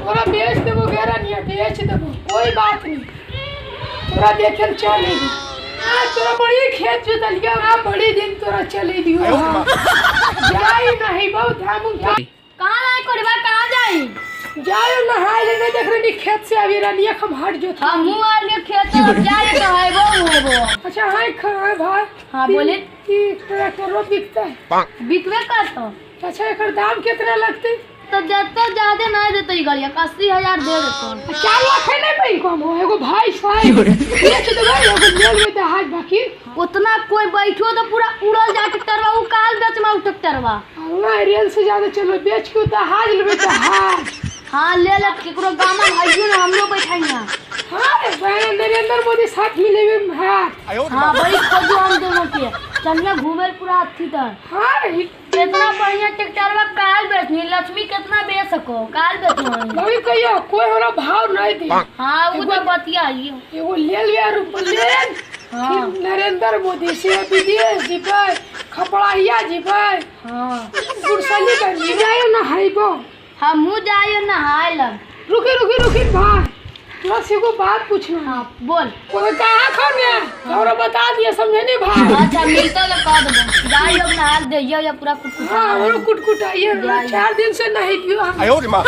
तोरा बेच देबो गेरा नहीं बेच देबो, कोई बात नहीं, तोरा देखे चल एबो। आ तोरा बड़ी खेत जोतलिया, आ बड़ी दिन तोरा चले दियो। हाँ। जाई नहीं बहुत धाम कहाँ जाई कोड़बा, कहाँ जाई? जायो नहाय ले, नहीं देख रही खेत से अभी रनिया खम हट जो। हमहू आर के खेत तरफ जाए के हैबो हैबो। अच्छा हाँ हाँ भाई। हाँ, बोले। ई ट्रैक्टरो बिकता है? बिकबे करतो। अच्छा एकर दाम कितना लगते? तो जते ज्यादा नहीं देते ई गड़िया, 80,000 दे देतो। 4 लाख है नहीं भाई कम हो, एगो भाई साहब बेच देबै, एगो ले लेबै दहाज बाकी। उतना कोई बैठो तो पूरा उड़ल जा ट्रैक्टरवा, उ काल बेचमा उ ट्रैक्टरवा। अल्लाह रेल से ज्यादा चलो बेच के दहाज लेबै दहाज। हाँ ले ले, केकरो गामा भाइयो ना हमरो बैठाइया। हाँ रे बहन, नरेंद्र मोदी साथ मिलेबे। हाँ हाँ बड़ी खोजो हम दोनों के, चलिए घूमे पूरा अथी तर। हाँ रे कितना बढ़िया ट्रैक्टरवा काल बेचनी, लक्ष्मी कितना बेच सको काल बेचनी। मम्मी कहियो कोई हमरा भाव नहीं दी। हाँ वो तो बतिया ही एगो ले लेबे और ले। हाँ। फिर नरेंद्र मोदी से विदेश जीबै, खपड़ाहिया जीबै, हाँ गुरसली कर जायो ना हाइबो। हमहू जाइयो नहाय लग। रुके रुके रुके भाई, थोड़ा सी को बात पूछना है। हाँ बोल। कोई कहाँ खाने और बता दिए समझे नहीं भाई। अच्छा मिलता तो कह देबो, जाइयो नहा दइयो या पूरा कुटकुटा। हाँ और कुटकुटाइए, 4 दिन से नहीं दियो। 哎呦我的妈！